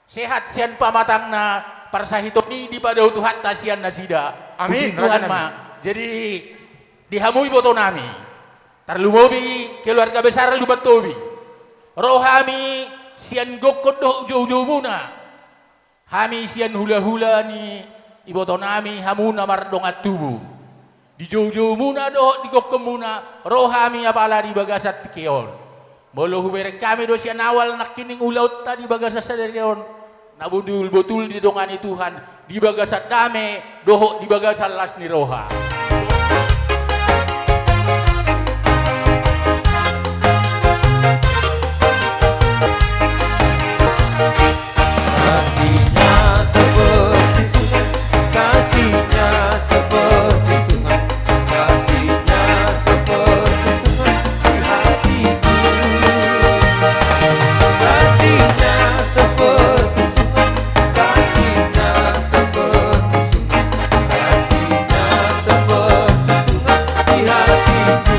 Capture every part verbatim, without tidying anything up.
sehat sian pamatangna, parsahiton i dipadao Tuhanta sian nasida. Amin. Puji Tuhan ma. Jadi, di hamu ibotonami, tarlumobi keluarga besar Lumban Tobing, ro hami sian gokkon dohot joujoumuna. Hami sian hulahula ni ibotonami, hamu na mardongan tubu. Di joujoumuna dohot di gokkonmuna ro hami apala di bagasan tingki on. Molo hubereng hami do sian awal nangkining ulaonta di bagasan sadari on, na botul-botul didongani Tuhan di bagasan dame dohot di bagasan las ni roha. Kasihnya seperti sungai, kasihnya seperti sungai, kasihnya seperti sungai di hatiku. Kasihnya seperti sungai, kasihnya seperti sungai, kasihnya seperti sungai di hatiku.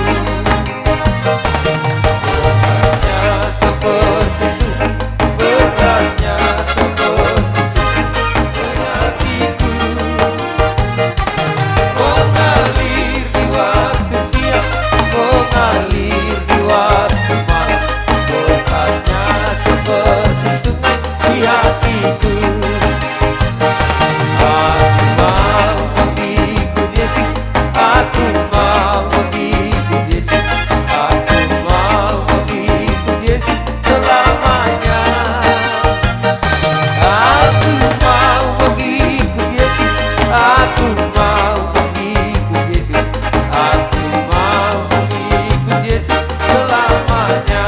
Berkatnya seperti sungai, berkatnya seperti sungai, berkatiku. Mengalir di waktu siang, mengalir di waktu malam, berkatnya seperti sungai di hatiku. Aku mau mengikut Yesus, aku mau mengikut Yesus, aku mau mengikut Yesus selamanya. Aku mau mengikut Yesus, aku mau mengikut Yesus, aku mau mengikut Yesus selamanya.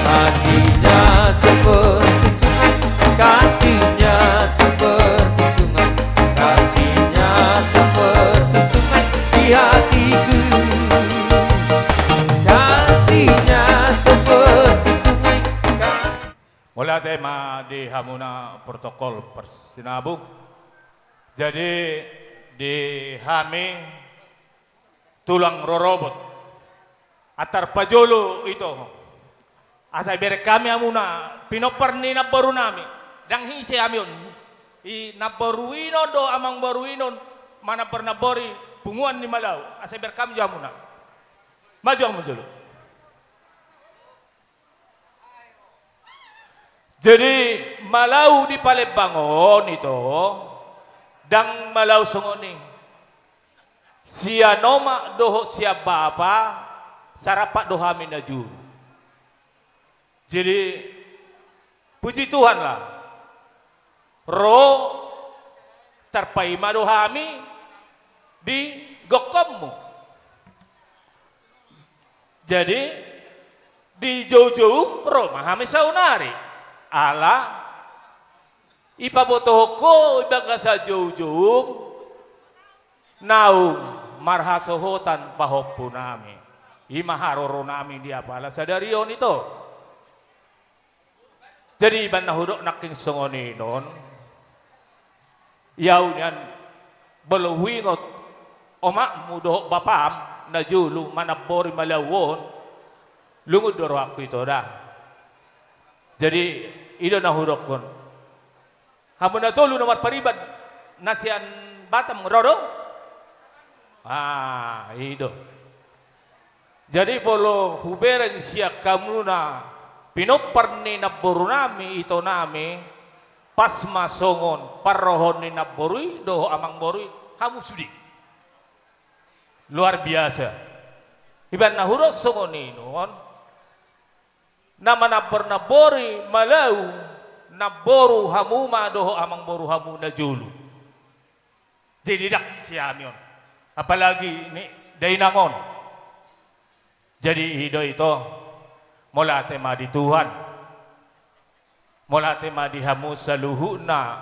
Kasihnya seperti sungai, kasihnya seperti sungai, kasihnya seperti sungai di hatiku. Kasihnya seperti sungai, kas- Mauliate ma di hamuna protokol parsinabung. Jadi, di hami tulang rorobot, antar pajolo ito. Asa ibereng hami hamuna pinompar ni namborunami. Ndang ise hami on. I namboru inon do amangboru inon, manambor-nambori punguan ni Malau. Asa ibereng hami jo hamuna. Maju hamu jolo. Jadi, Malau di Palembang on ito, ndang Malau songon i. Sian omak dohot sian bapa, sarampak do hami na jolo. Jadi, puji Tuhan lah. Ro, tarpaima do hami di gokkonmu. Jadi, di joujoum ro ma hami saonari. Ala, ipabotohon ho di bagasan joujoum, naung marhasohotan pahompunami. I ma haroronami di apala sadari on ito. Jadi, bahen na hudok nangkin songon i non, ia au nian, molo huingot omakmu dohot bapam na jolo manambori Malau on, lungun do rohangku ito da. Jadi, i do na hudokkon. Hamu na tolu na marpariban, na sian Batam ro do? Ah, i do. Jadi, molo hubereng sian hamuna pinompar ni namborunami, itonami, pas ma songon parrohahon ni namboru i dohot amangboru i, hamu sude. Luar biasa. Ibahen na hudok songon i non, na manambor-nambori Malau, namboru hamu ma dohot amangboru hamu na jolo. Jadi, ndang ise hami on. Apalagi ni dainang on. Jadi, i do ito, mauliate ma di Tuhan. Mauliate ma di hamu saluhutna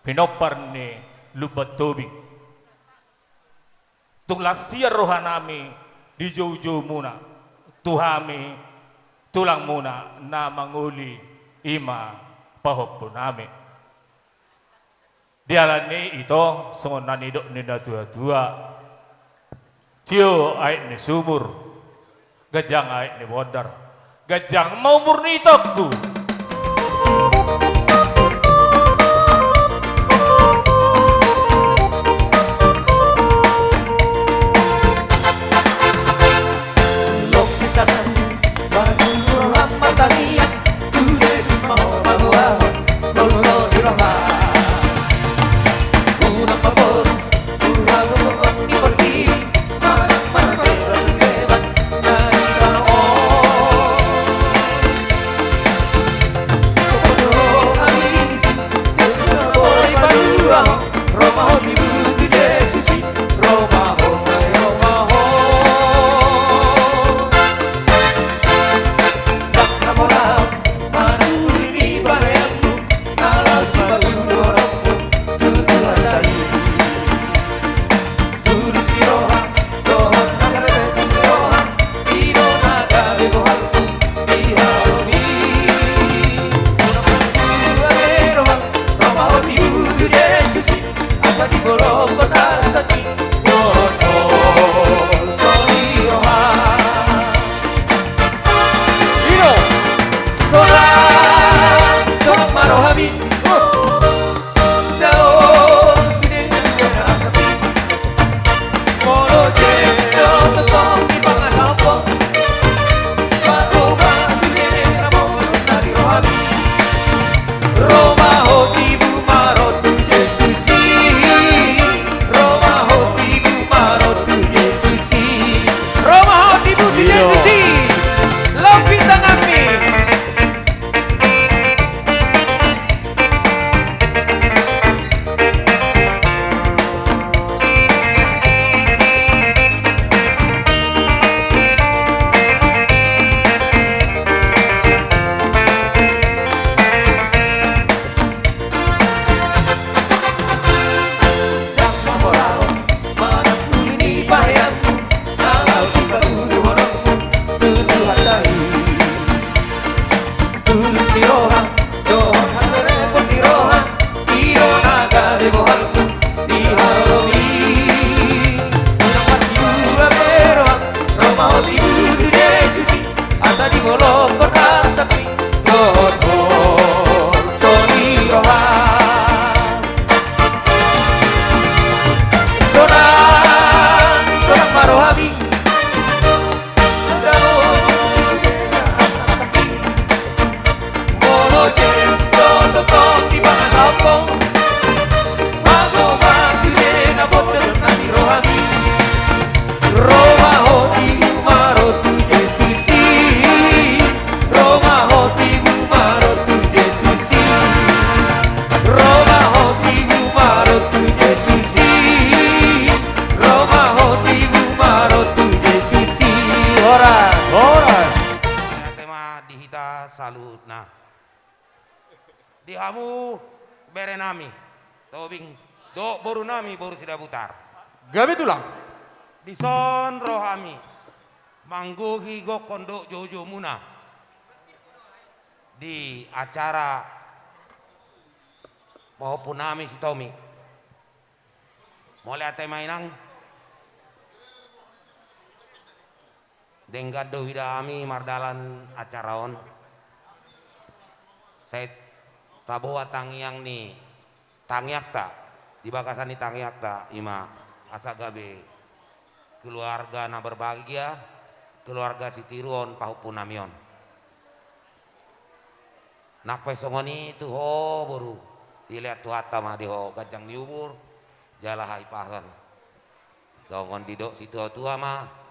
pinompar ni Lumban Tobing. Tung las sian rohanami di joujoumuna tu hami tulangmuna na mangoli, i ma pahompunami. Dialanni ito songon na nidok ni natuatua: Tio aek ni sumur, ganjang aek ni bondar, ganjang ma umur ni itongku. Horas. Horas. Ate ma di hita saluhutna. Di hamu berenami Tobing dohot borunami boru Sidabutar. Gabe tulang. Dison ro hami manggohi gokhon dohot joujoumuna di acara pahompunami si Tomi. Mauliate ma, Inang. Denggan do huida hami mardalan acara on. Sai taboan tangiang ni tangiangta, di bagasan ni tangiangta, i ma asa gabe keluarga na berbahagia, keluarga sitiruon pahompunami on. Nang pe songon i tu ho boru, dilehon Tuhanta ma di ho ganjang ni umur jala hahipason. Songon didok situatua ma: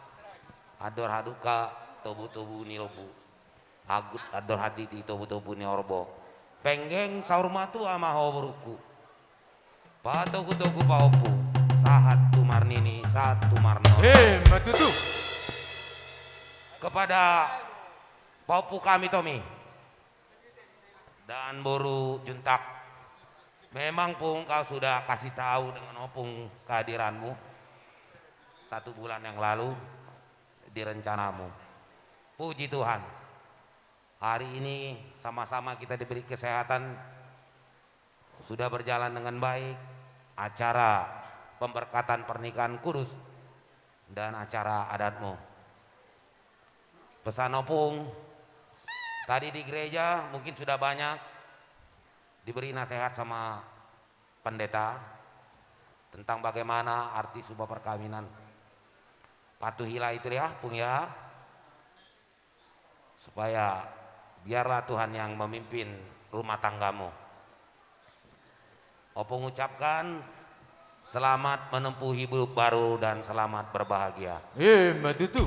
Andor halumpang tobu-tobu ni lombu, agut andor hatiti tobu-tobu ni horbo. Penggeng saur matua ma ho borungku, patogu-togu pahompu, sahat tu marnini sahat tu marnono. Emma tutu. Kepada pahompu kami Tomi, Daan boru Juntak, Memang, Pung, kau sudah kasih tahu dengan Opung kehadiranmu satu bulan yang lalu di rencanamu. Puji Tuhan, hari ini sama-sama kita diberi kesehatan, sudah berjalan dengan baik acara pemberkatan pernikahan kudus dan acara adatmu. Pesan Opung, tadi di gereja mungkin sudah banyak diberi nasihat sama pendeta tentang bagaimana arti sebuah perkawinan. Patuhilah itu ya, Pung, ya. Supaya biarlah Tuhan yang memimpin rumah tanggamu. Opung ucapkan selamat menempuh hidup baru dan selamat berbahagia. Ima tutu.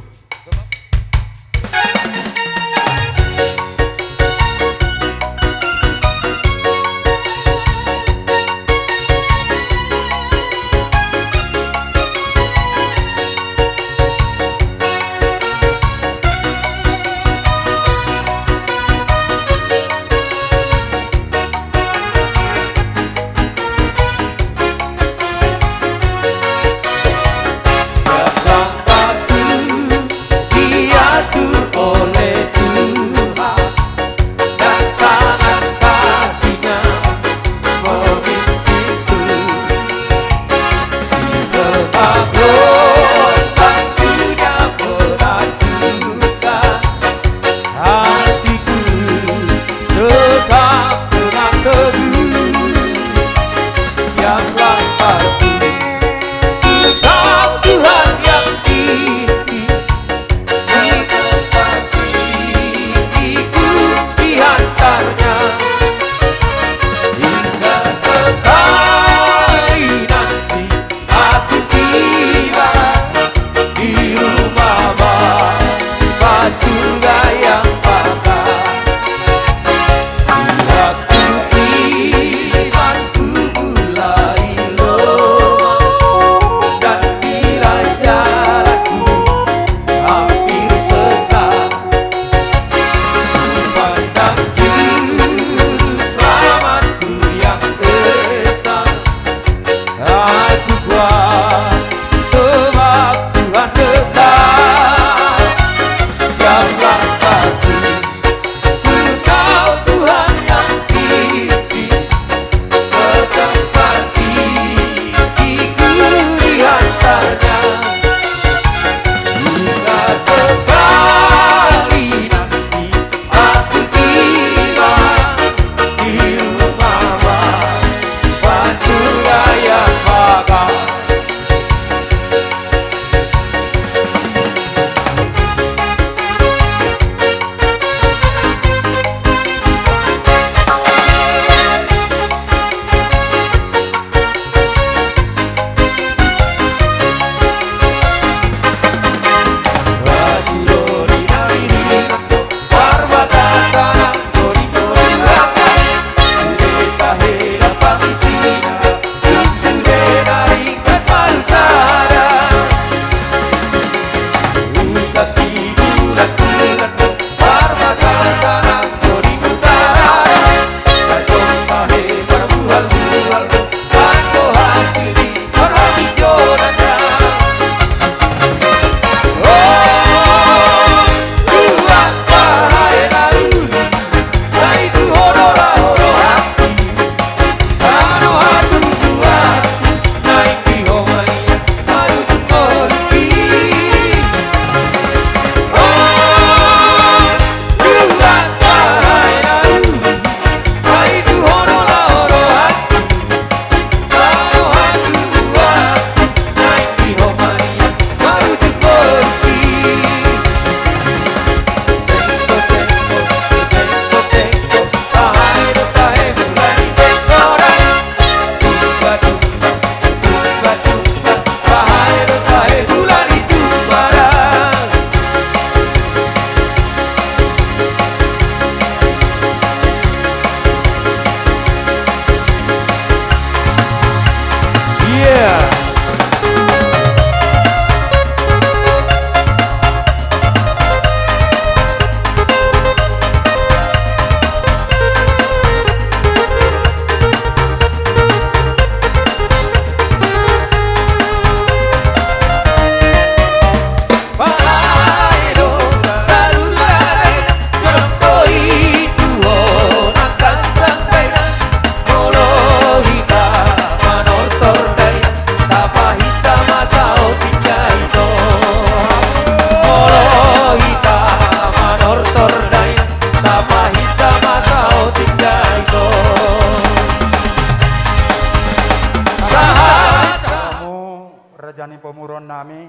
Raja ni pamoruon nami.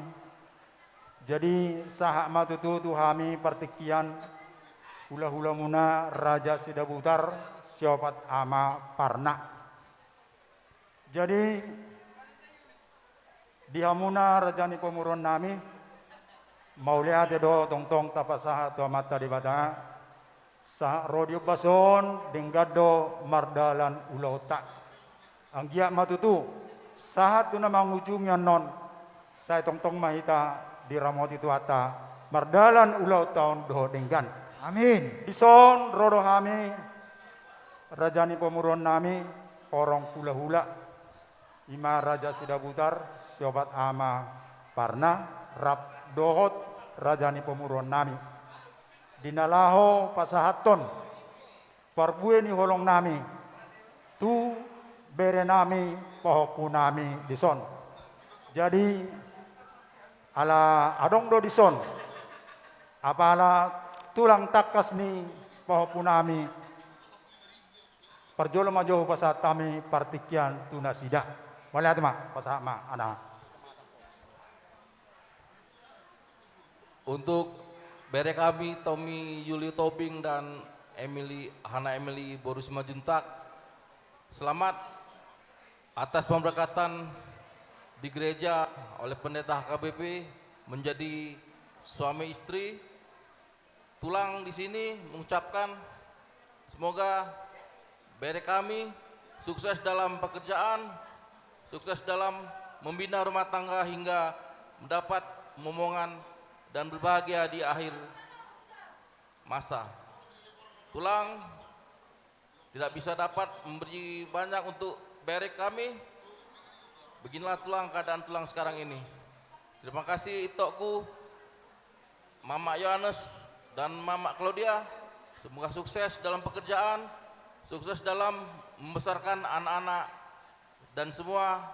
Jadi sahat ma tutu tu hami partingkian hulahulamuna Raja Sidabutar, siopat ama parna. Jadi di hamuna raja ni pamoruon nami, mauliate do tongtong tapasahat tu Amanta Debata. Sahat ro di ombas on, denggan do mardalan ulaonta. Anggiat ma tutu sahat tu na mangujungi annon, sai tongtong ma hita diramoti Tuhanta mardalan ulaonta on dohot denggan. Amin. Dison ro do hami, raja ni pamoruon nami, horong hulahula, ima Raja Sidabutar, siopat ama parna, rap dohot raja ni pamoruon nami. Di na laho pasahathon parbue ni holong nami tu bere nami, pahompu nami dison. Jadi ala adong do dison apala tulang tangkas ni pahompu nami, parjolo ma jo hupasahat hami partingkian tu nasida. Mauliate ma, pasahat ma, ana. Untuk bere kami, Tommy Yuli Tobing dan Emily, Hana Emily boru Simanjuntak, selamat atas pemberkatan di gereja oleh pendeta H K B P menjadi suami istri. Tulang di sini mengucapkan, semoga bere kami sukses dalam pekerjaan, sukses dalam membina rumah tangga hingga mendapat momongan dan berbahagia di akhir masa. Tulang tidak bisa dapat memberi banyak untuk bere kami. Beginilah tulang, keadaan tulang sekarang ini. Terima kasih itokku, Mamak Yohanes dan Mamak Claudia. Semoga sukses dalam pekerjaan, sukses dalam membesarkan anak-anak, dan semua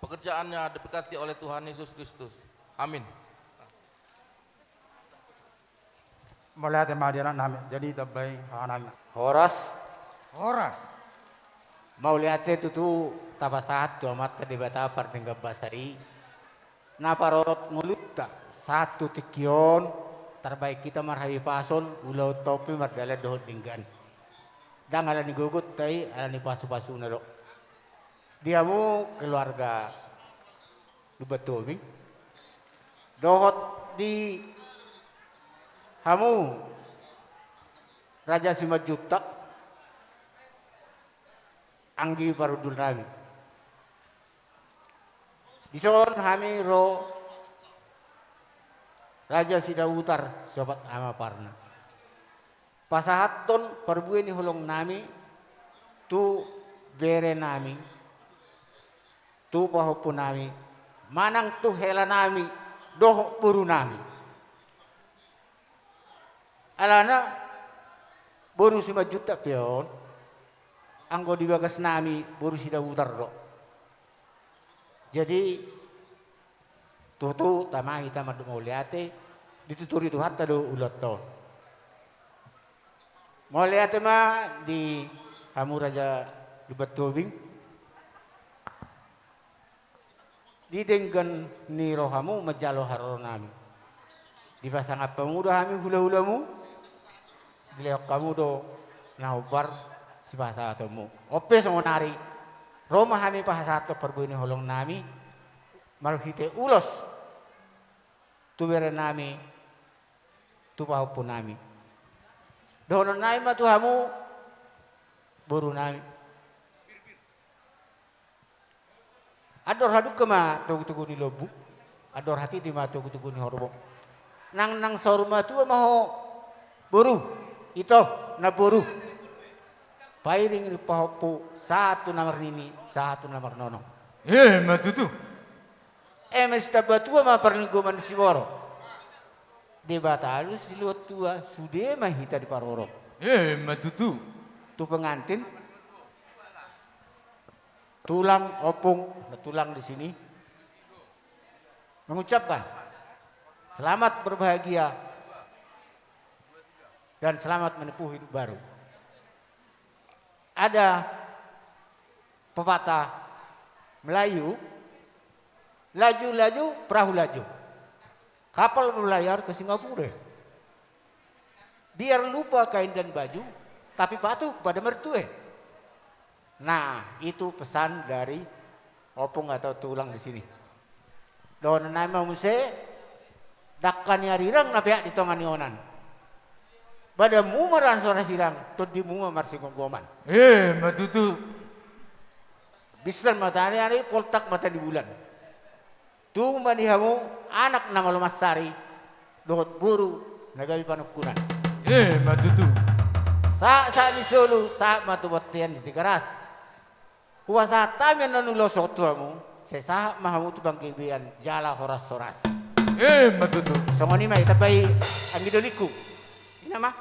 pekerjaannya diberkati oleh Tuhan Yesus Kristus. Amin. Mauliate ma di anak nami, jadi tambai anak nami. Horas. Horas. Mauliate tutu tapasahat tu Amanta Debata pardenggan basa i, na parorot ngolunta sahat tu tingki on, tarbahen hita marhahipason, ulaonta on pe mardalan dohot denggan. Ndang ala ni gogonta i, ala ni pasupasuna do. Di hamu keluarga Lumban Tobing dohot di hamu Raja Simanjuntak, anggi parhundul nami. Dison hami ro Raja Sidabutar, siopat ama parna, pasahathon parbue ni holong nami tu bere nami, tu pahompu nami, manang tu hela nami dohot boru nami. Alana boru Simanjuntak pe on, anggo di bagas nami boru Sidabutar do. Jadi tutu tama hita mandok mauliate, dituturi Tuhanta do ulaonta on. Mauliate ma di hamu Raja Lumban Tobing. Di denggan ni rohamu manjalo haroro nami. Dipasangap hamu do hami hulahulamu, dilehon hamu do na hombar sipasahatonmu. On pe songon ari, ro ma hami pasahathon parbue ni holong nami, marhite ulos tu bere nami, tu pahompu nami. Dohonon nami ma tu hamu, boru nami. Andor hadungka ma togutogu ni lombu, andor hatiti ma togutogu ni horbo. Nang, nang saur matua ma ho boru, ito, namboru. Pairing ni pahompu, sahat tu na marnini, sahat tu na marnono. Emma tutu. Emma sitamba tua ma parlinggoman ni siboro. Debata do silehon tua, sude ma hita diparorot. Emma tutu. Tu pengantin, tulang, ompung, na tulang di sini, mengucapkan selamat berbahagia dan selamat menempuh hidup baru. Ada pepatah Melayu, Laju-laju perahu laju. Kapal berlayar ke Singapura. Biar lupa kain dan baju, tapi patuh kepada mertue. Nah, itu pesan dari opung atau tulang di sini. Dohonon nami ma muse, dangka ni arirang na peak di tonga ni onan. Badanmu ma rahan so ra sirang, tondimu ma marsigomgoman. Emma tutu. Binsar mataniari, poltak mata ni bulan. Tung ma di hamu anak na malo mansari, dohot boru na gabe panungkunan. Emma tutu. Sahat-sahat ni solu, sahat ma tu bontean ni Tigaras. Hupasahat hami annon ulos on tu hamu, sai sahat ma hamu tu panggabean jala horas-horas. Emma tutu. Songon i ma i, tambai anggi dolingku. Ina ma.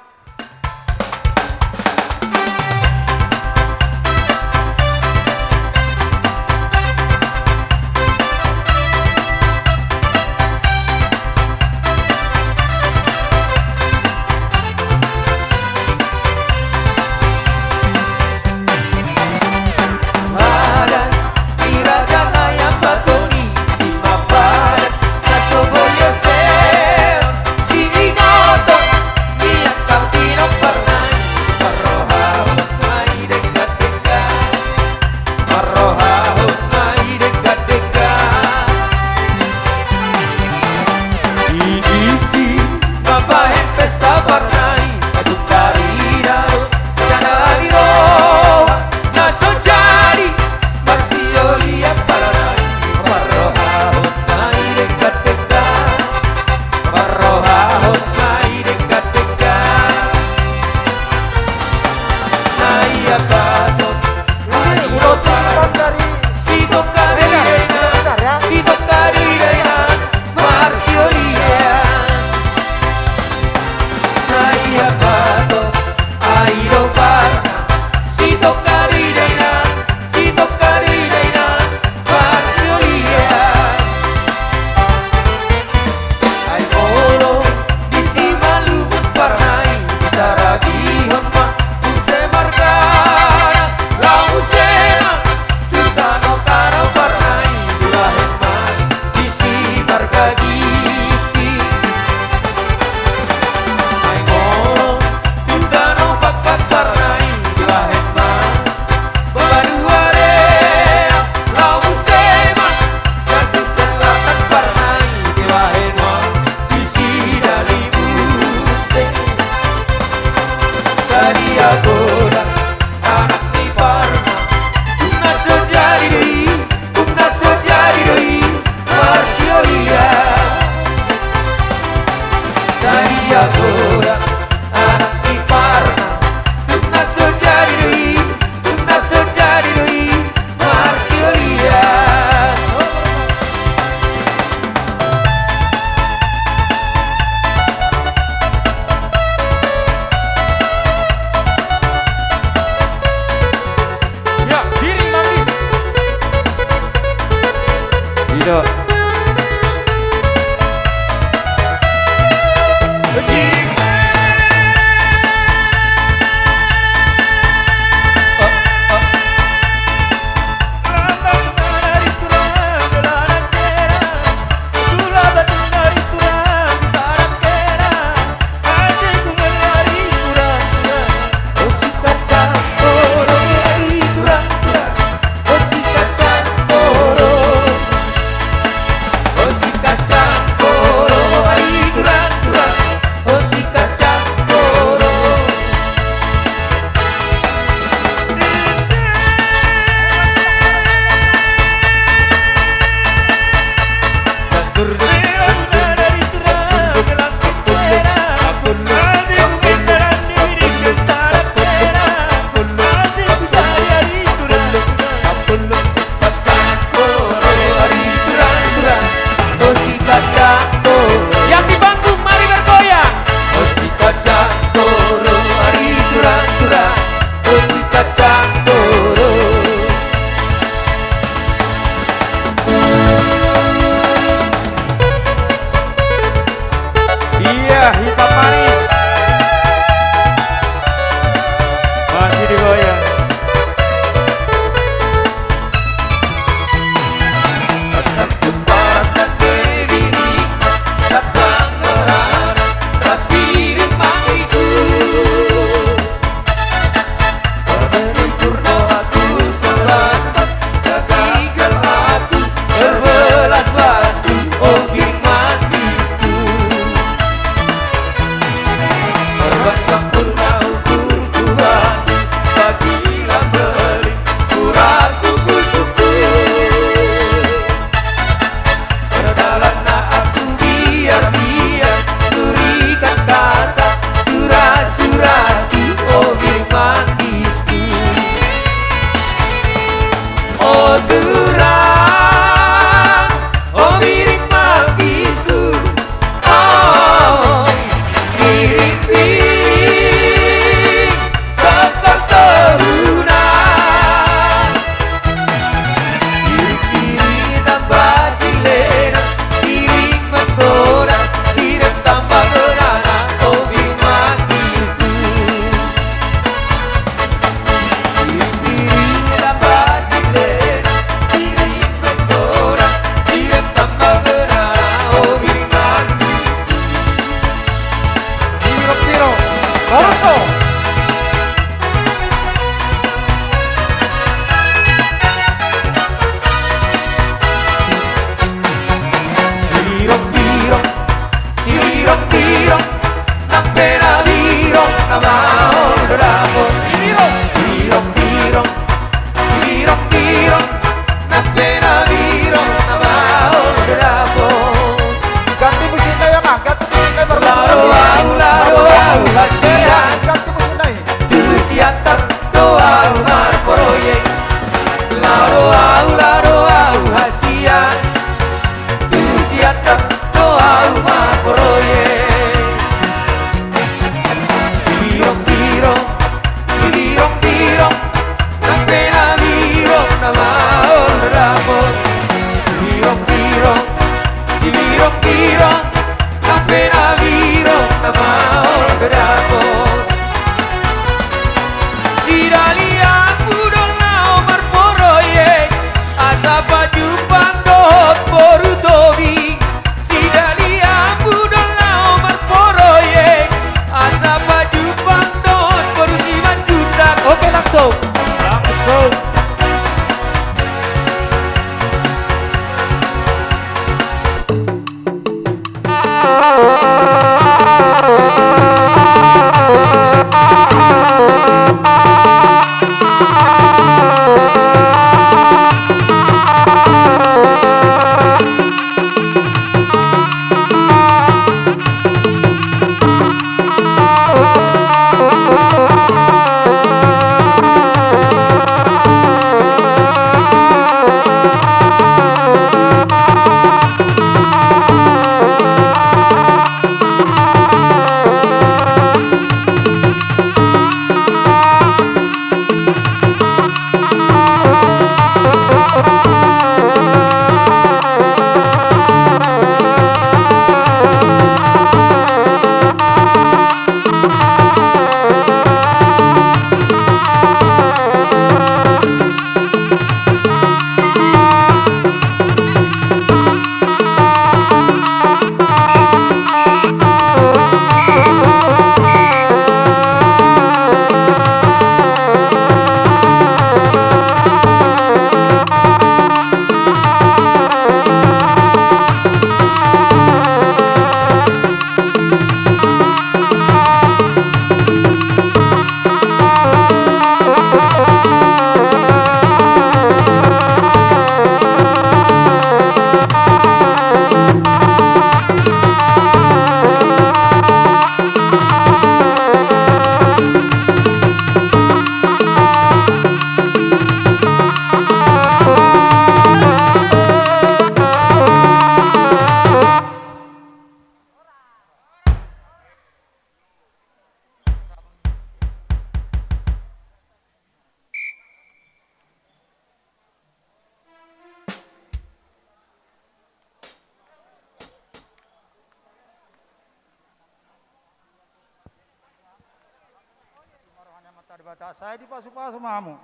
Debata, sai dipasupasu ma hamu.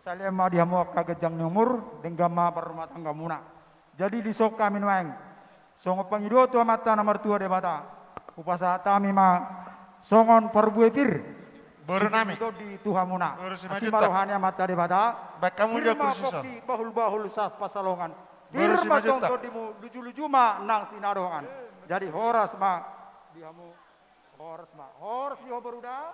Salean ma di hamu angka ganjang ni umur, denggan ma parrumatanggamuna. Jadi dison hami nuaeng, songon pangidoan tu Amanta na martua Debata, hupasahat hami ma songon parbue pir. Boru nami. Sititi tondi tu hamuna. Boru Simanjuntak. Asi ma roha ni Amanta Debata. Bahen hamu pir ma pongki bahulbahul sipansalongan. Boru Simanjuntak. Pir ma tong tondimu, lujuluju ma nang sinadongan. Jadi horas ma di hamu. Horas ma. Horas di ho boru da.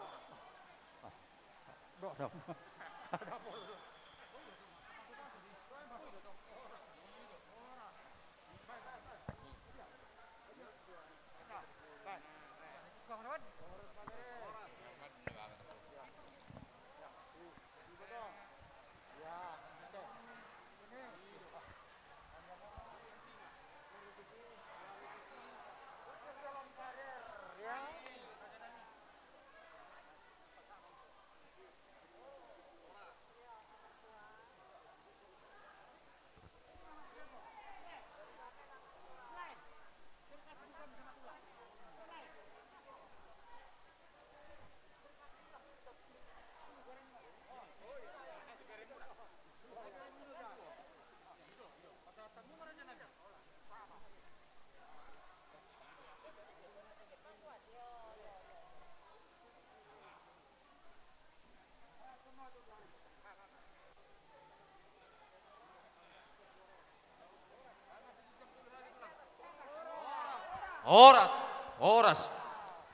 Horas, horas.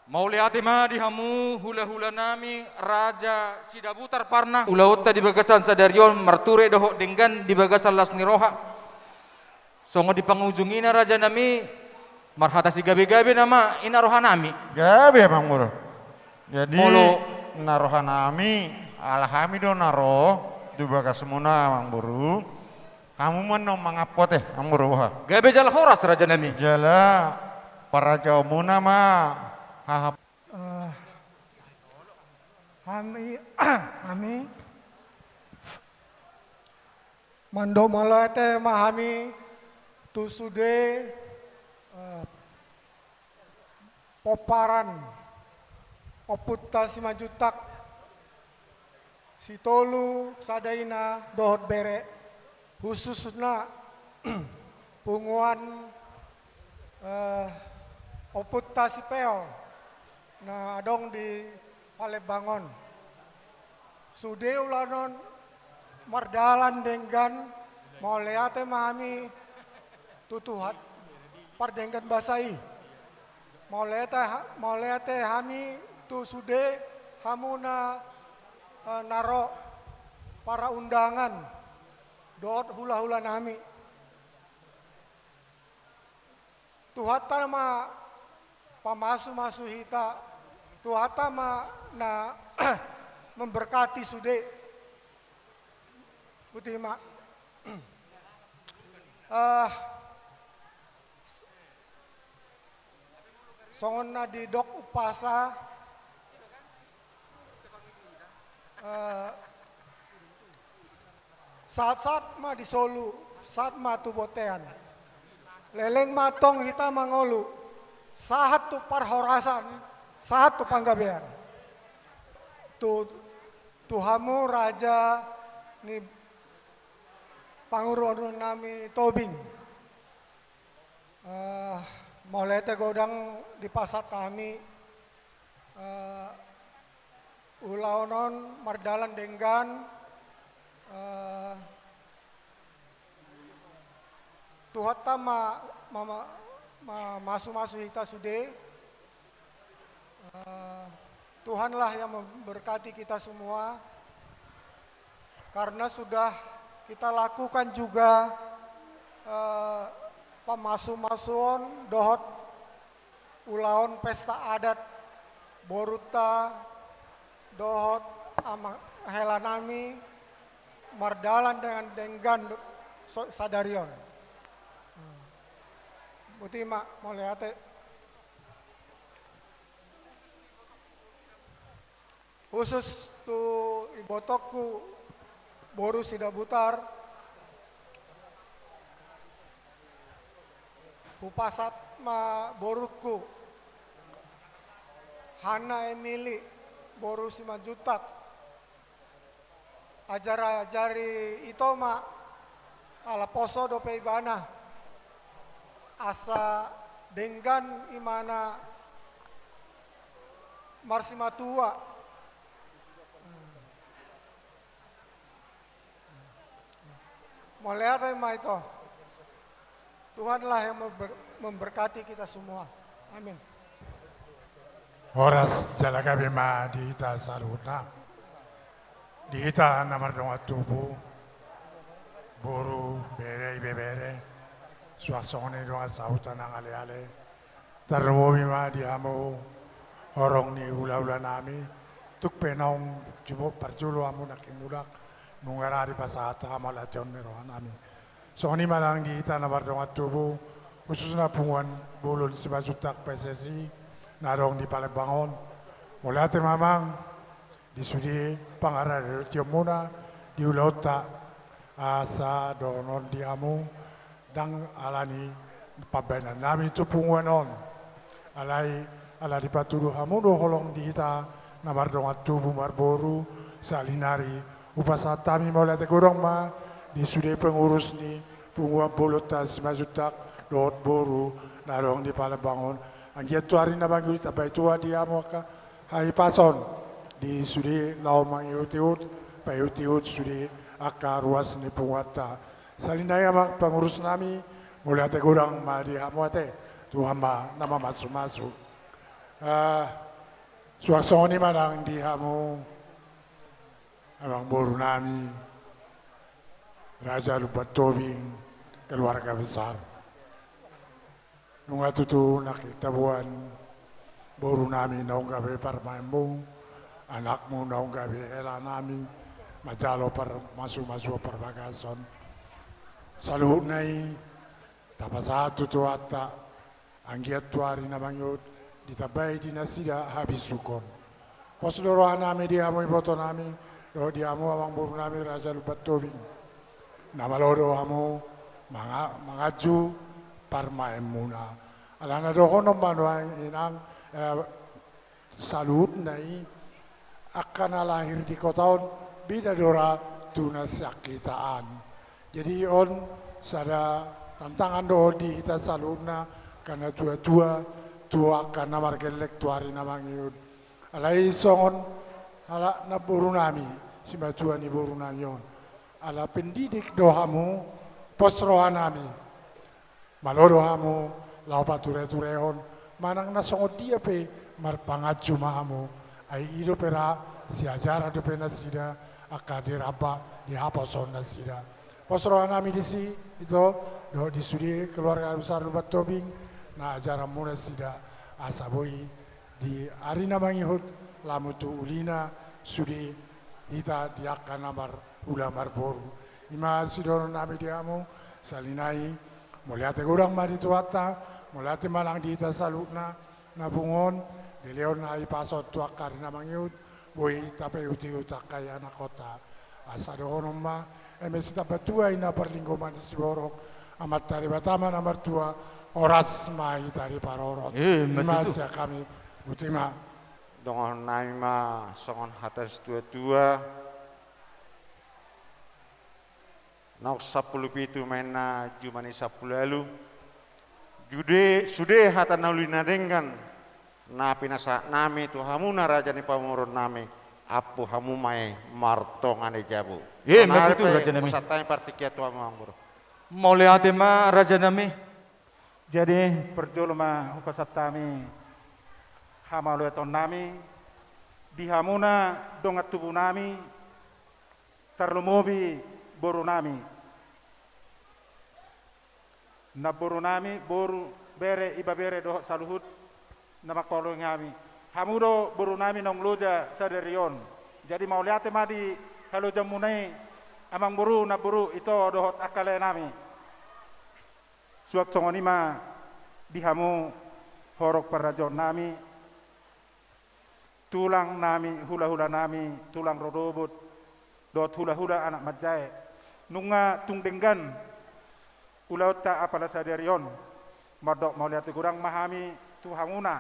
Mauliate ma di hamu hulahula nami Raja Sidabutar Parna. Ulaonta di bagasan sadari on marture dohot denggan di bagasan las ni roha. Songon di pangujungina raja nami, marhata sigabegabe nama i na roha nami. Gabe, Amangboru. Jadi, molo na roha nami, ala hami do na ro di bagasmuna, Amangboru. Hamu ma na mangampu ate, Amangboru, boha? Gabe jala horas, raja nami. Jala parajaonmuna ma haha. Eh, hami, hami mandok mauliate ma hami tu sude, eh, pomparan ompunta Simanjuntak, sitolu sada ina dohot bere, khususna punguan, eh, ompunta si Peol na adong di Palembang on. Sude ulaon on mardalan denggan, mauliate ma hami tu Tuhan pardenggan basa i. Mauliate ha-, mauliate hami tu sude hamuna, eh, na ro, para undangan dohot hulahula nami. Tuhanta ma pamasumasu hita, Tuhanta ma na memberkati sude. Botima. Eh, songon na didok umpasa, eh, sahat-sahat ma di solu, sahat ma tu bontean. Leleng ma tong hita mangolu, sahat tu parhorasan, sahat tu panggabean. Tu, tu hamu raja ni panguruon nami Tobing. Eh, mauliate godang dipasahat hami, eh, ulaon on mardalan denggan, eh, Tuhanta ma, ma, ma, ma, masumasu hita sude. Eh, Tuhanlah yang memberkati kita semua, karena sudah kita lakukan juga, eh, pamasumasuon dohot ulaon pesta adat borunta dohot ama hela nami mardalan dengan denggan do-, so-, sadari on. Botima, mauliate. Khusus tu ibotongku boru Sidabutar, hupasahat ma borungku Hanna Emily boru Simanjuntak, Ajar-ajari ito ma, ala poso dope ibana, asa denggan imana marsimatua. Mauliate ma ito. Tuhanlah yang member-, memberkati kita semua. Amin. Horas jala gabe ma di hita saluhutna. Di hita na mardongan tubu, boru, bere, ibebere, suang songon i dongan sahuta nang aleale. Tarlumobi ma di hamu horong ni hulahula nami, tung pe naung jumo parjolo hamu nangkin mulak, nunga rade pasahat hamauliateon ni roha nami. Songon i ma nang di hita na mardongan tubu, khususna punguan bolon Simanjuntak P S S I na adong di Palembang on. Mauliate ma amang di sude pangaradeonmuna di ulaonta, asa dohonon di hamu ndang alani pambahenan nami tu punguan on. Alai ala dipatudu hamu do holong di hita na mardongan tubu marboru, salinari hupasahat hami mauliate godang ma di sude pengurus ni punguan bolonta Simanjuntak dohot boru na adong di Palembang on. Anggiat tu ari na mangihut ditambai Tuhan di hamu angka hahipason di sude laho mangihutihut, paihutihut sude angka ruas ni punguanta. Salinari amang pengurus nami, mauliate godang ma di hamu ate, Tuhan ma na mamasumasu. Ah, suang songon i ma nang di hamu amangboru nami, Raja Lumban Tobing, keluarga besar. Nunga tutu nangkin taboan boru nami naung gabe parumaenmu, anakmu naung gabe hela nami, manjalo parmasumasu parbagason. Saluhutna i tapasahat tu Tuhanta, anggiat tu ari na mangihut ditambai di nasida habisuhon. Pos do roha nami di hamu iboto nami, dohot di hamu amangboru nami Raja Lumban Tobing. Na malo do hamu manga-, manganju parumaenmuna. Alana dohonon ma nuaeng inang, eh, saluhutna i, angka na lahir di kota on, bida do ra tu na sian hita an. Jadi on sada tantangan do on di hita saluhutna, angka na tuatua, tu angka na margelleng tu ari na mangihut. Alai songon halak namboru nami, simatua ni boru nami on. Ala pendidik do hamu, pos roha nami. Malo do hamu laho patureturehon, manang na songon dia pe marpanganju ma hamu. Ai i dope ra, siajaran dope nasida, angka diramba di haposoon nasida. Pos roha nami disi, ito, dohot di sude keluarga besar Lumban Tobing, na ajaranmu nasida, asa boi di ari na mangihut, lamu tu ulina sude hita di angka na marhula marboru. I ma sidohonon nami di hamu, salinai, mauliate godang ma di Tuhanta, mauliate ma nang di hita saluhutna, na pungu on, dilehon hahipason tu angka ari na mangihut, boi tapaihutihut angka ianakhonta. Asa dohonon ma, eme sitambatua i na parlinggoman ni siborok, Amanta Debata ma na martua, horas ma hita diparorot. Eh, i ma tutu. Sian hami, boti ma. Dohonon nami ma songon hata ni situatua, naung sampulu pitu ma inna juma ni sampulu ualu. Sude, sude hata na uli na denggan na pinasahat nami tu hamuna raja ni pamoruon nami, ampu hamu ma i martonga ni jabu. Eh, i ma tutu, raja nami. Sonari pe hupasahat hami partingkian tu hamu, amangboru. Mauliate ma, raja nami. Jadi, parjolo ma hupasahat hami hamauliateon nami di hamuna dongan tubu nami, tarlumobi boru nami, namboru nami, boru, bere, ibebere dohot saluhut na mangkaholongi hami. Hamu do boru nami naung loja sadari on. Jadi mauliate ma di halojaonmuna i, amangboru, namboru, ito dohot angka lae nami. Suang songon i ma di hamu horong parrajaon nami, tulang nami, hulahula nami, tulang rorobot, dohot hulahula anak manjae. Nunga tung denggan ulaonta apala sadari on. Mandok mauliate godang ma hami tu hamuna.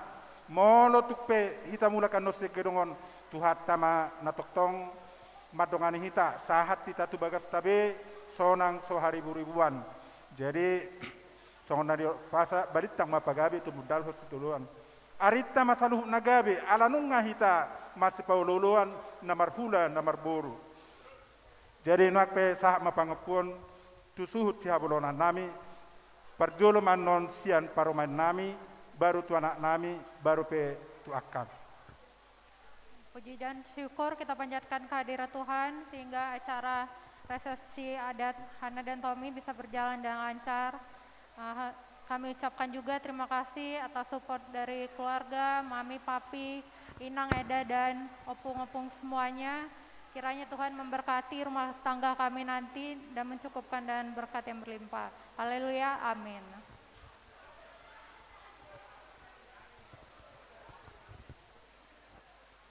Molo tung pe hita mulak annon sian gedong on, Tuhanta ma na tongtong mandongani hita, sahat hita tu bagasta be, sonang so hariburibuan. Jadi, songon na di pasa, balintang ma pagabe, tumundalhon sitadoan. Arinta ma saluhut na gabe, ala nunga hita masipaolooloan, na marhula, na marboru. Jadi, nuaeng pe sahat ma pangampuon, tu suhut sihabolonannami, parjolo ma annon sian parumaennami, baru tu anaknami, baru pe tu angkami. Puji dan syukur kita panjatkan kehadirat Tuhan, sehingga acara resepsi adat Hana dan Tommy bisa berjalan dengan lancar. Eh, kami ucapkan juga terima kasih atas support dari keluarga, mami, papi, inang, eda, dan opung-opung semuanya. Kiranya Tuhan memberkati rumah tangga kami nanti dan mencukupkan dengan berkat yang berlimpah. Haleluya, amin.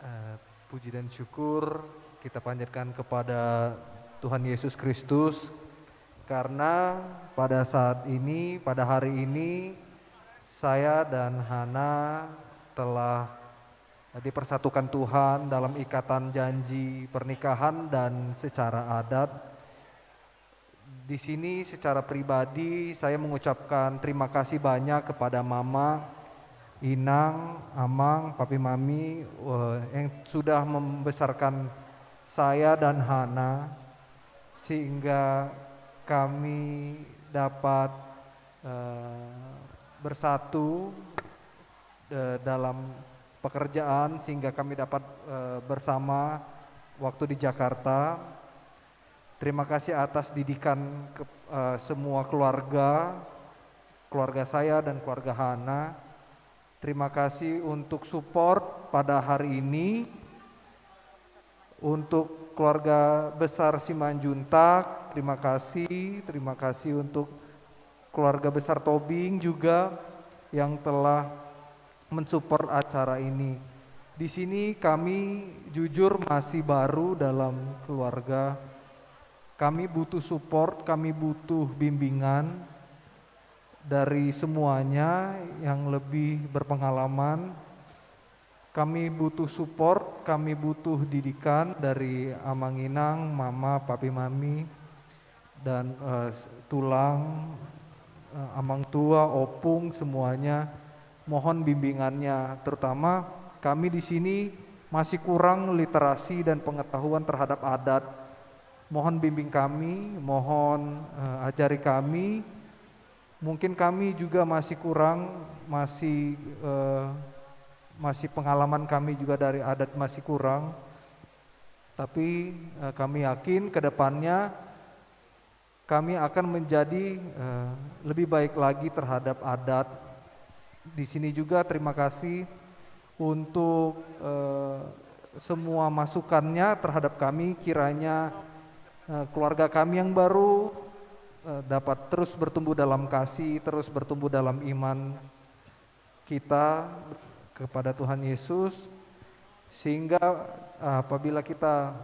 Eh, puji dan syukur kita panjatkan kepada Tuhan Yesus Kristus, karena pada saat ini, pada hari ini, saya dan Hana telah dipersatukan Tuhan dalam ikatan janji pernikahan dan secara adat. Di sini secara pribadi saya mengucapkan terima kasih banyak kepada mama, inang, amang, papi, mami, eh, yang sudah membesarkan saya dan Hana, sehingga kami dapat, eh, bersatu, eh, dalam pekerjaan, sehingga kami dapat, eh, bersama waktu di Jakarta. Terima kasih atas didikan ke, eh, semua keluarga, keluarga saya dan keluarga Hana. Terima kasih untuk support pada hari ini. Untuk keluarga besar Simanjuntak, terima kasih. Terima kasih untuk keluarga besar Tobing juga yang telah mensupport acara ini. Di sini kami jujur masih baru dalam keluarga. Kami butuh support, kami butuh bimbingan dari semuanya yang lebih berpengalaman. Kami butuh support, kami butuh didikan dari amang inang, mama, papi, mami, dan, eh, tulang, eh, amang tua, opung, semuanya. Mohon bimbingannya, terutama kami di sini masih kurang literasi dan pengetahuan terhadap adat. Mohon bimbing kami, mohon, eh, ajari kami. Mungkin kami juga masih kurang, masih, eh, masih pengalaman kami juga dari adat masih kurang. Tapi, eh, kami yakin ke depannya kami akan menjadi, eh, lebih baik lagi terhadap adat. Di sini juga terima kasih untuk, eh, semua masukannya terhadap kami. Kiranya, eh, keluarga kami yang baru, eh, dapat terus bertumbuh dalam kasih, terus bertumbuh dalam iman kita kepada Tuhan Yesus, sehingga, eh, apabila kita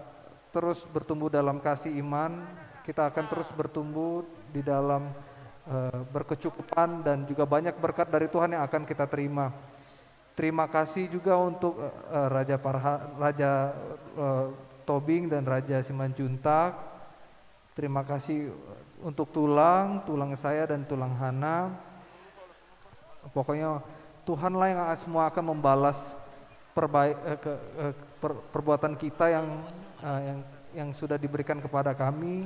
terus bertumbuh dalam kasih iman, kita akan terus bertumbuh di dalam, eh, berkecukupan dan juga banyak berkat dari Tuhan yang akan kita terima. Terima kasih juga untuk, eh, Raja Parha-, Raja, eh, Tobing dan Raja Simanjuntak. Terima kasih untuk tulang, tulang saya dan tulang Hana. Pokoknya Tuhanlah yang semua akan membalas perbaik-, eh, ke-, eh, per-, perbuatan kita yang, eh, yang, yang sudah diberikan kepada kami.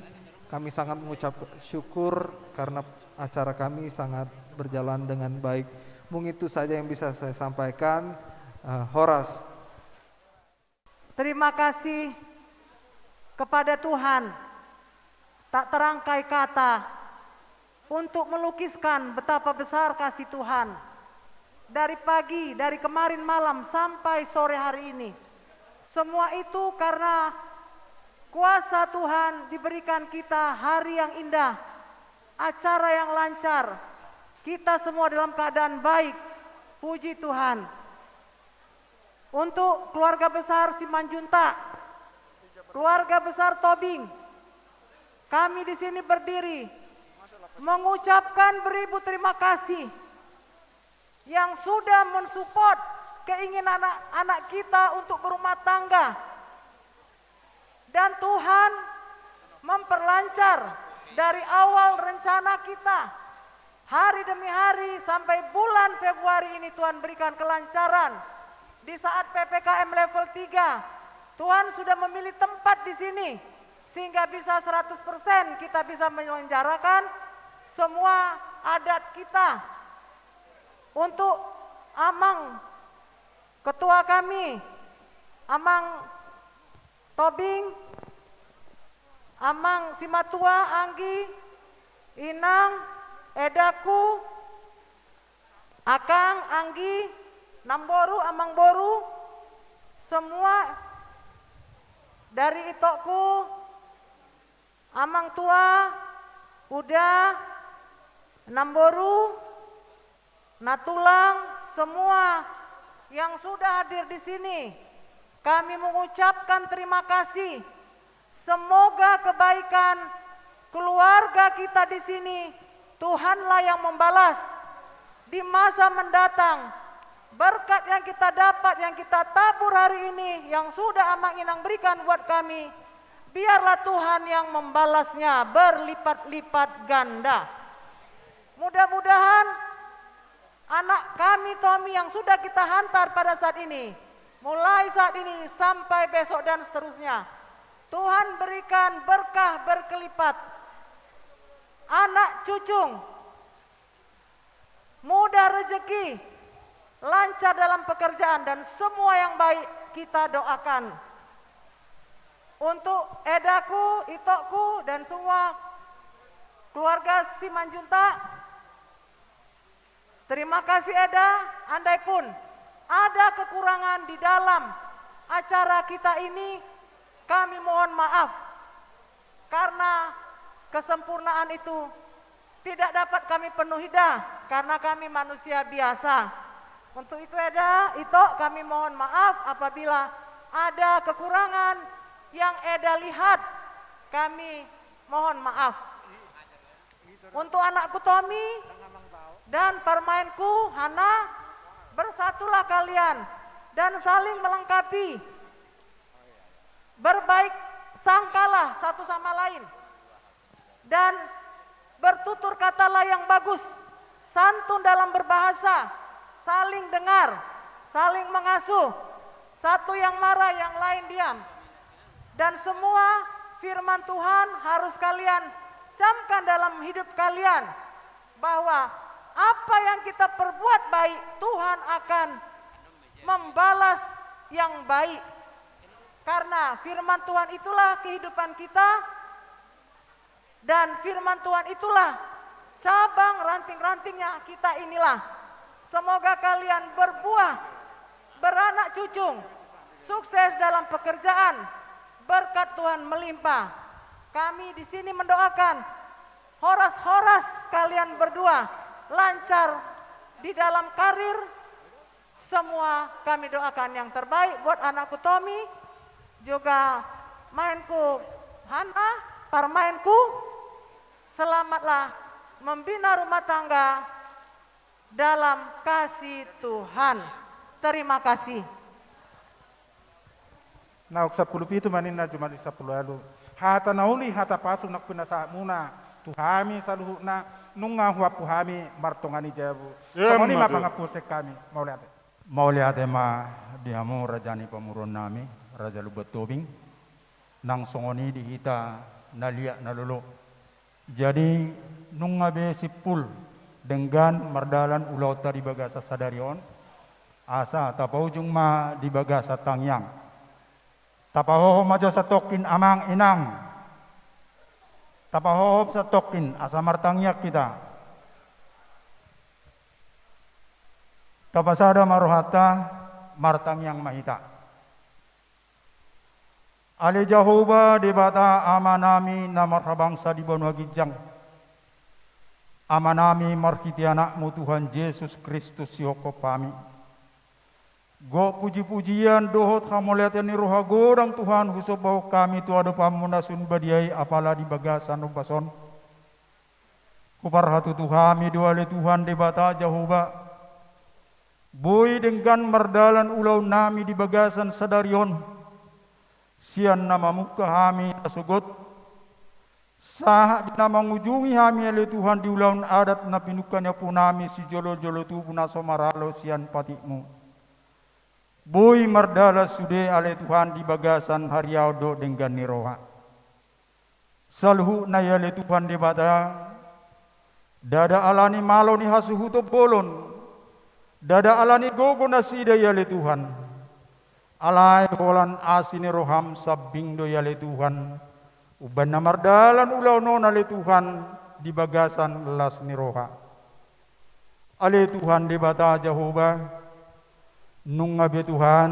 Kami sangat mengucap syukur karena acara kami sangat berjalan dengan baik. Mungkin itu saja yang bisa saya sampaikan. Eh, horas. Terima kasih kepada Tuhan, tak terangkai kata untuk melukiskan betapa besar kasih Tuhan. Dari pagi, dari kemarin malam sampai sore hari ini. Semua itu karena kuasa Tuhan diberikan kita hari yang indah, acara yang lancar, kita semua dalam keadaan baik. Puji Tuhan. Untuk keluarga besar Simanjuntak, keluarga besar Tobing, kami di sini berdiri mengucapkan beribu terima kasih yang sudah mensupport keinginan anak-anak kita untuk berumah tangga. Dan Tuhan memperlancar dari awal rencana kita, hari demi hari sampai bulan Februari ini Tuhan berikan kelancaran. Di saat P P K M level tiga, Tuhan sudah memilih tempat di sini sehingga bisa seratus persen kita bisa menyelenggarakan semua adat kita. Untuk Amang Ketua kami, Amang Tobing, Amang Simatua, Anggi, Inang, Edaku, Akang, Anggi, Namboru, Amangboru, semua dari itokku, Amang Tua, Uda, Namboru, Natulang, semua yang sudah hadir di sini, kami mengucapkan terima kasih. Semoga kebaikan keluarga kita di sini, Tuhanlah yang membalas. Di masa mendatang, berkat yang kita dapat, yang kita tabur hari ini, yang sudah Amang Inang berikan buat kami, biarlah Tuhan yang membalasnya berlipat-lipat ganda. Mudah-mudahan anak kami Tommy yang sudah kita hantar pada saat ini, mulai saat ini sampai besok dan seterusnya, Tuhan berikan berkah berkelipat. Anak cucung, mudah rezeki, lancar dalam pekerjaan, dan semua yang baik kita doakan. Untuk Edaku, Itokku, dan semua keluarga Simanjuntak, terima kasih Eda, andai pun ada kekurangan di dalam acara kita ini, kami mohon maaf. Karena kesempurnaan itu tidak dapat kami penuhi da, karena kami manusia biasa. Untuk itu Eda, Ito, kami mohon maaf apabila ada kekurangan yang Eda lihat, kami mohon maaf. Untuk anakku Tommy dan parmaenku Hana, bersatulah kalian dan saling melengkapi. Berbaik sangkalah satu sama lain dan bertutur katalah yang bagus, santun dalam berbahasa, saling dengar, saling mengasuh, satu yang marah yang lain diam. Dan semua firman Tuhan harus kalian camkan dalam hidup kalian, bahwa apa yang kita perbuat baik, Tuhan akan membalas yang baik. Karena firman Tuhan itulah kehidupan kita, dan firman Tuhan itulah cabang ranting-rantingnya kita inilah. Semoga kalian berbuah, beranak cucung, sukses dalam pekerjaan, berkat Tuhan melimpah. Kami di sini mendoakan horas-horas kalian berdua lancar di dalam karir, semua kami doakan yang terbaik buat anakku Tommy, juga maenku Hana, parmaenku. Selamatlah membina rumah tangga dalam kasih Tuhan. Terima kasih. Naung sampulu pitu ma ninna, jumadi sampulu ualu. Hata na uli, hata pasu na pinasahatmuna tu hami saluhutna, nunga huampu hami martonga ni jabu. Songon i ma pangampuon sian hami. Mauliate. Mauliate ma di hamu raja ni pamoruon nami, Raja Lumban Tobing. Nang songon i di hita na liat na lolo. Jadi, nunga be simpul denggan mardalan ulaonta di bagasan sadari on, asa tapaujung ma di bagasan tangiang. Tapahohom ma jo satongkin amang inang. Tapahohom satongkin asa martangiang hita. Tapasada ma rohanta, martangiang ma hita. Ale Jahowa Debata Amanami na marhabangsa di banua ginjang, Amanami marhite Anakmu Tuhan Jesus Kristus sihophop hami. Gok pujipujian dohot hamauliateon ni roha godang Tuhan husombahon hami tu adopanMu na sun badia i apala di bagasan ombas on. Huparhatutu hami do ale Tuhan Debata Jahowa, boi denggan mardalan ulaonnami di bagasan sadari on. Sian na mamungka hami na sogot, sahat di na mangujungi hami ale Tuhan di ulaon adat na pinungka ni ompunami sijolojolo tubu na so maralo sian patikmu. Boi mardalan sude ale Tuhan di bagasan hariaon dohot denggan ni roha. Saluhutna i ale Tuhan Debata, ndada alani malo ni hasuhuton bolon, ndada alani gogo nasida i ale Tuhan. Alai holan asi ni roham sambing do i ale Tuhan, umbahen na mardalan ulaon on ale Tuhan di bagasan las ni roha. Ale Tuhan Debata Jahowa, nunga be Tuhan,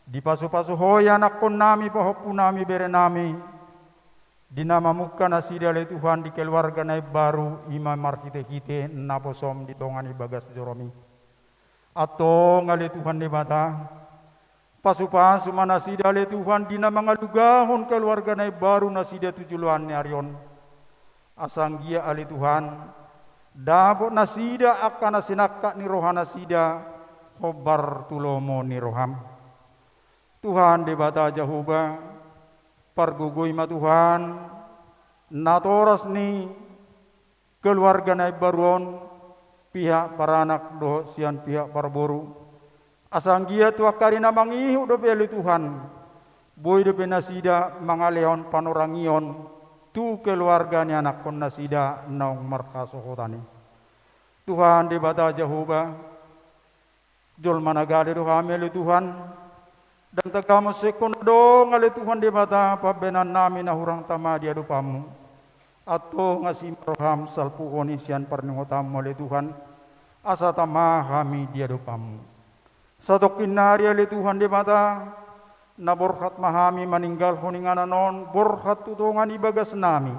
dipasupasu Ho i anakkonnami, pahompunami, berenami, di na mamungka nasida ale Tuhan di keluarga na imbaru, i ma marhitehite naposom di tonga ni bagas joromi. Antong ale Tuhan Debata, pasupasu ma nasida ale Tuhan di na mangalugahon keluarga na imbaru nasida tu joloan ni ari on. Asa anggiat ale Tuhan, dapot nasida angka na sinangkap ni roha nasida hombar tu lomo ni roham. Tuhan Debata Jahowa, pargogoi ma Tuhan natoras ni keluarga na imbaru on, pihak paranak dohot sian pihak parboru. Asa anggiat tu angka ari na mangihut dope ale Tuhan, boi dope nasida mangalehon panorangion tu keluarga ni anakkon nasida naung marhasohotan i. Tuhan Debata Jahowa, jolma na gale do hami ale Tuhan, ndang tagamon sengkon adong ale Tuhan Debata pambahenannami na hurang tama di adopanmu. Antong asi ma roham salpuhon i sian parningotanmu ale Tuhan, asa tama hami di adopanmu. Satongkin nari ale Tuhan Debata, na borhat ma hami maninggalhon inganan on borhat tu tonga ni bagasnami.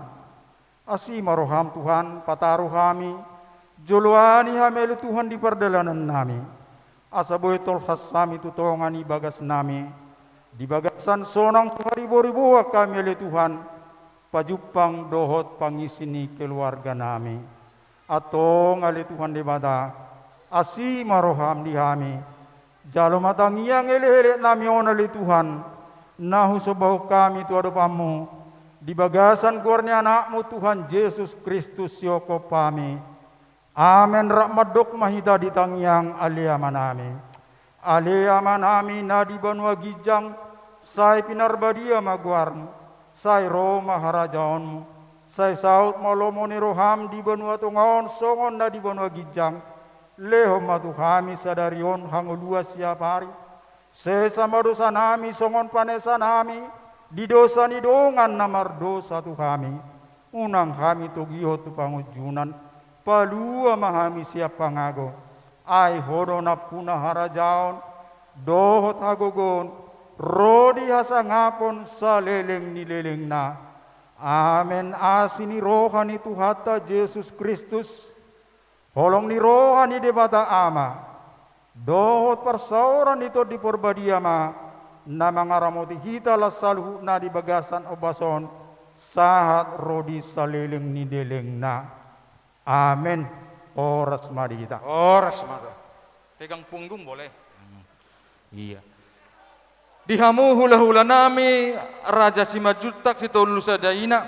Asi ma roham Tuhan, pataru hami, joloani hami ale Tuhan di pardalanannami. Asa boi tolhas hami tu tonga ni bagasnami, di bagasan sonang so hariboriboan hami ale Tuhan, pajumpang dohot pangisi ni keluarganami. Antong ale Tuhan Debata, asi ma roham di hami, jalo ma tangiang elekeleknami on ale Tuhan, na husombahon hami tu adopanmu, di bagasan goar ni anakmu Tuhan Jesus Kristus sihophop hami. Amen. Rap mandok ma hita di tangiang Ale Amanami. Ale Amanami na di banua ginjang, sai pinarbadia ma goarmu, sai ro ma harajaonmu, sai saut ma lomo ni roham di banua tonga on songon na di banua ginjang. Lehon ma tu hami sadari on hangoluan siapari. Sesa ma dosanami songon panesanami di dosa ni dongan na mardosa tu hami. Unang hami togihon tu pangunjunan, palua ma hami sian pangago. Ai Ho do nampuna harajaon, dohot hagogoon, ro di hasangapon saleleng ni lelengna. Amen. Asi ni roha ni Tuhanta Jesus Kristus, holong ni roha ni Debata Ama, dohot parsaoran ni Tondi Parbadia ma na mangaramoti hita las saluhutna di bagasan ombas on, sahat ro di saleleng ni lelengna. Amen. Horas ma di hita. Horas ma tu. Pegang punggung boleh. Iya. Di hamu hulahulanami, Raja Simanjuntak Sitolu Sada Ina.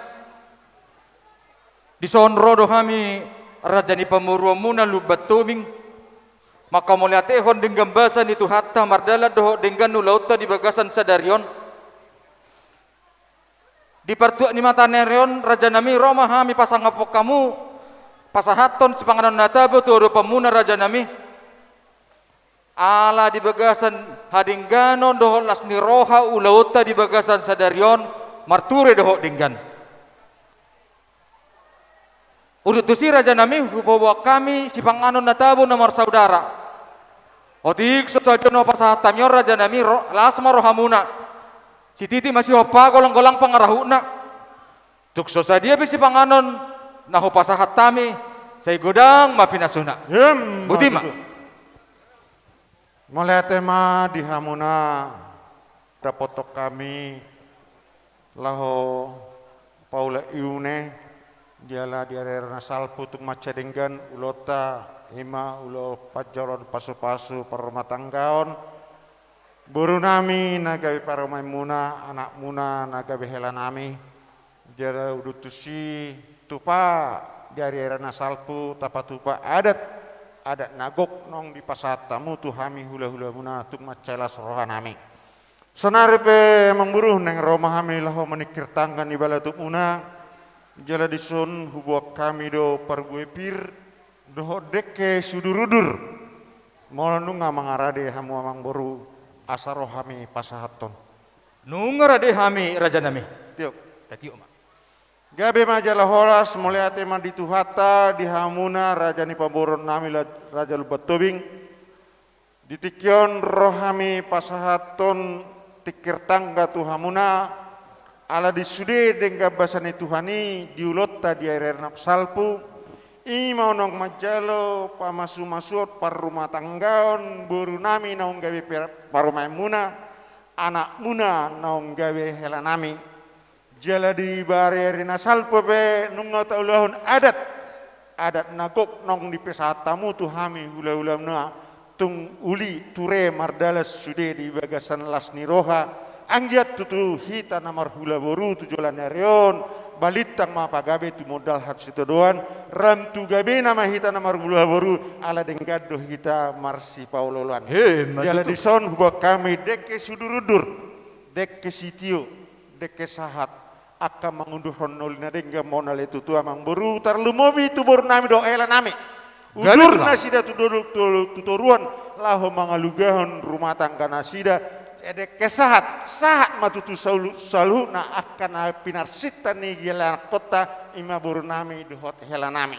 Dison ro do hami raja ni pamoruonmuna Lumban Tobing, manghamauliatehon denggan basa ni Tuhanta mardalan dohot denggan ulaonta di bagasan sadari on. Di partuat ni mataniari on, rajanami, ro ma hami pasangaphon hamu, pasahathon sipanganon na tabo tu adopanmuna, rajanami. Ala di bagasan hadengganon dohot las ni roha ulaonta di bagasan sadari on, marture dohot denggan. Udut tusi, rajanami, hupaboan hami sipanganon na tabo na marsaudara. Otik so sadia na hupasahat hami on, rajanami, ro-, las ma rohamuna. Sititi ma sihompa, golanggolang pangarahutna. Tung so sadia pe sipanganon na hupasahat hami, sai godang ma pinasuna. Emma tutu. Boti ma. Mauliate ma di hamuna, dapothon hami laho paulak iune, jala di ari-ari na salpu tung mansai denggan ulaonta, i ma ulaon panjaloon pasupasu parrumatanggaon. Boru nami na gabe parumaenmuna, anakmuna na gabe hela nami, jala udutusi tupa di ari ari na salpu tapatupa adat, adat na gok naung dipasahat hamu tu hami hulahulamuna tung mansai las roha nami. Sonari pe amangboru naeng ro ma hami laho maningkir tangga ni balatupmuna, jala dison huboan hami do parbue pir dohot dengke siudurudur. Molo nunga mangarade hamu amangboru, asa ro hami pasahathon. Nunga rade hami raja nami. Tiop. Tatiop ma. Gabe ma jala horas, mauliate ma di Tuhanta di hamuna raja ni pamoruon nami la-, Raja Lumban Tobing. Di tingki on ro hami pasahathon tingkir tangga tu hamuna, ala di sude denggan basa ni Tuhan i di ulaonta di ari ari na salpu, i ma naung manjalo pamasumasuon parrumatanggaon boru nami naung gabe per-, parumaenmuna, anakmuna naung gabe hela nami. Jala di bariari na salpu pe nunga taulahon adat, adat na gok naung dipasahat hamu tu hami hulahulamuna, tung uli ture mardalan sude di bagasan las ni roha, anggiat tutu hita na marhula boru tu joloan ni ari on, balintang ma pagabe tumundalhon sitadoan, ram tu gabena ma hita na marhula boru, ala denggan do hita marsipaolooloan. He, ma tutu. Jala dison huboan hami dengke siudurudur, dengke sitio, dengke sahat, angka mangudurhon na uli na denggan ma on ale tutu amangboru, tarlumobi tu boru nami dohot hela nami. Gabe tulang. Udur nasida tu dolok tu, tu toruan, laho mangalugahon rumah tangga nasida. Jadi kesahat, sahat ma tutu saulu-, saluhutna angka na pinarsinta ni gelar kota, i ma boru nami dohot hela nami.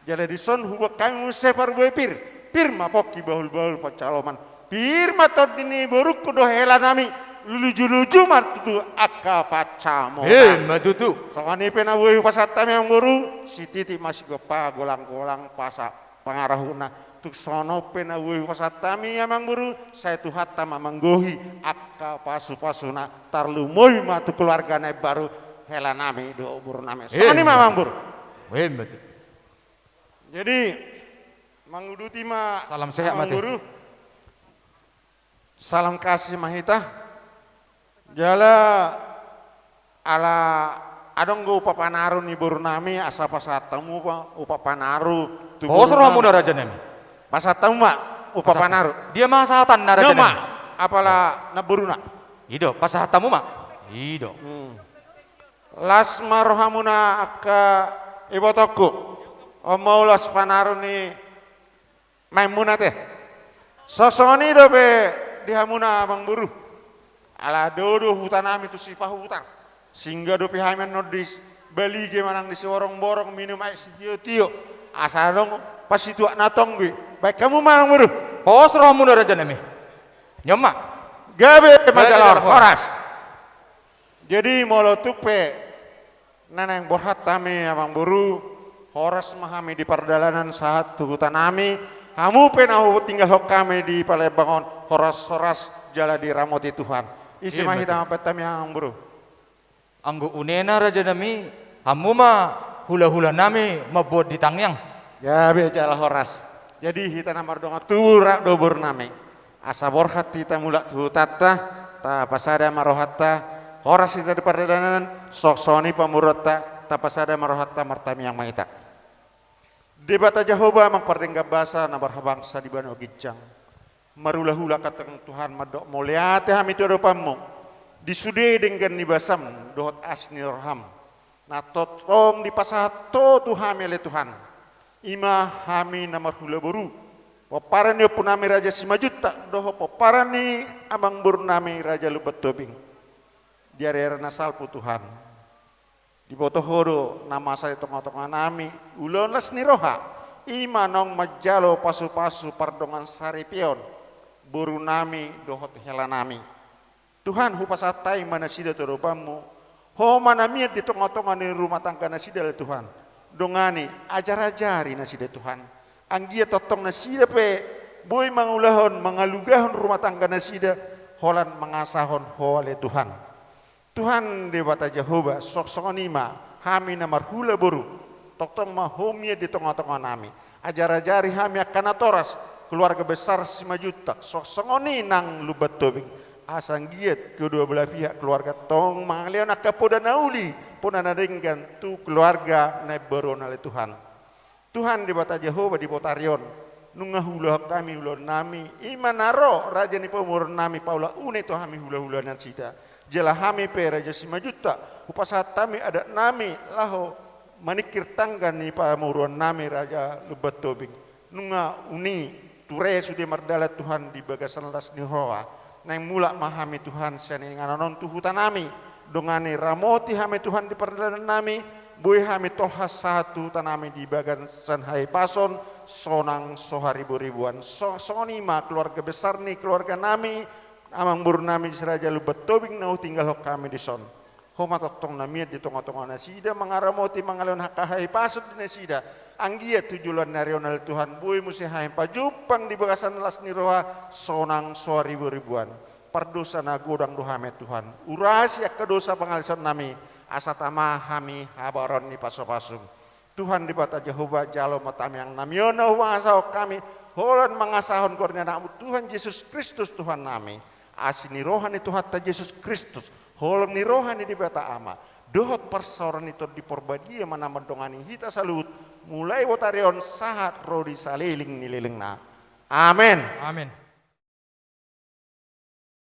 Jala dison huboan hami muse parbue pir, pir ma pongki bahulbahul pancaloman, pir ma tondi ni borungku dohot hela nami, lujuluju ma tutu angka pansamotan. He, ma tutu. Songon i pe na boi hupasahat hami amangboru, sititi ma sigompa golanggolang pasa pangarahutna. Tung songon on pe na boi hupasahat hami amangboru, sai Tuhanta ma manggohi angka pasupasuna, tarlumobi ma tu keluarga na imbaru hela nami dohot boru nami. He, ma tutu. Songon i ma amangboru. He, ma tutu. Jadi, manguduti ma. Salam sehat ma te. Amangboru. Salam kasih ma hita. Jala ala adong do upa panaru ni boru nami, asa pasahat hamu upa, upa panaru tu boru nami. Pos rohamuna raja nami. Pasahat hamu ma upa panaru. Dia ma sahatanna raja nami. Apala na boruna. I do, pasahat hamu ma. I do. Hmm. Las ma rohamuna angka ibotongku. On ma ulas panaru ni maenmuna te. Songon i dope di hamuna amangboru. Ala dao do huta nami tu Sipahutar. Singgah dope hami annon di Balige manang di Siborongborong minum aek sitiotio. Asa adong pasituak na tonggo i. Baen hamu ma amangboru. Pos rohamuna raja nami. Nion ma. Gabe ma jala horas. Jadi molo tung pe na naeng borhat hami amangboru, horas ma hami di pardalanan sahat tu huta nami, hamu pe na hutinggalhon hami di Palembang on, horas-horas jala diramoti Tuhan. Ise ma hita mambahen hami amangboru. Anggo unena raja nami, hamu ma hulahula nami mamboan di tangiang. Gabe jala horas. Jadi hita na mardongan tubu rap do boru nami. Asa borhat hita mulak tu hutanta, tapasada ma rohanta, horas hita di pardalanan, songon i pamoruonta, tapasada ma rohanta, martangiang ma hita. Debata Jahowa amang pardenggan basa na marhabangsa di banua ginjang. Marhulahula hita tu Tuhan mandok mauliate hami tu adopanmu. Di sude denggan ni basam, dohot asi ni roham. Na tongtong dipasahat ho tu hami ale Tuhan. I ma hami na marhula boru. Pomparan ni ompu nami Raja Simanjuntak, dohot pomparan ni amangboru nami Raja Lumban Tobing. Di ari ari na salpu Tuhan. Diboto ho do na masa di tongatonga nami, ulaon las ni roha. I ma naung manjalo pasupasu pardongan saripeon. Boru nami, dohot hela nami. Tuhan, hupasahat hami ma nasida tu adopanmu. Ho ma na mian di tongatonga ni rumah tangga nasida ale Tuhan. Dongani, ajarajari nasida Tuhan. Anggiat tongtong nasida pe, boi mangulahon, mangalugahon rumah tangga nasida, holan mangasahon ho ale Tuhan. Tuhan Debata Jahowa, songon i ma, hami na marhula boru, tongtong ma ho mian di tongatonga nami. Ajarajari hami angka natoras, keluarga besar Simanjuntak, songon i nang Lumban Tobing. Asa anggiat kedua belah pihak keluarga tong mangalehon angka poda na uli, poda na denggan tu keluarga na imbaru on ale Tuhan. Tuhan Debata Jahowa, di botari on nunga huulahon hami ulaonnami, i ma na ro raja ni pamoruonnami paula une tu hami hulahula nasida. Jala hami pe raja Simanjuntak, hupasahat hami adatnami laho maningkir tangga ni pamoruonnami raja Lumban Tobing. Nunga uni ture sude mardalan Tuhan di bagasan las ni roha. Naeng mulak ma hami Tuhan sian inganan on tu hutanami. Dongani ramoti hami Tuhan di pardalanannami. Boi hami tolhas sahat tu hutanami di bagasan hahipason, sonang so hariboriboan. So, songon i ma keluarga besar ni keluarganami, amangborunami si raja Lumban Tobing na hutinggalhon hami dison. Ho ma tongtong na mian di tongatonga nasida, mangaramoti, mangalehon angka hahipason di nasida. Anggiat tu joloan ni ari on ale Tuhan, boi muse hami pajumpang di bagasan las ni roha, sonang so hariboriboan. Pardosa na godang do hami Tuhan. Urasi angka dosa pangalaosionnami, asa tama hami habaron ni pasupasum. Tuhan Debata Jahowa, jalo ma tangiangnami on na hupangasahon hami, holan mangasahon goar ni Anakmu Tuhan Jesus Kristus Tuhannami. Asi ni roha ni Tuhanta Jesus Kristus, holong ni roha ni Debata Ama, dohot parsaoran ni Tondi Porbadia ma na mandongani hita saluhut, mulai botari on sahat ro di saleleng ni lelengna. Amen. Amen.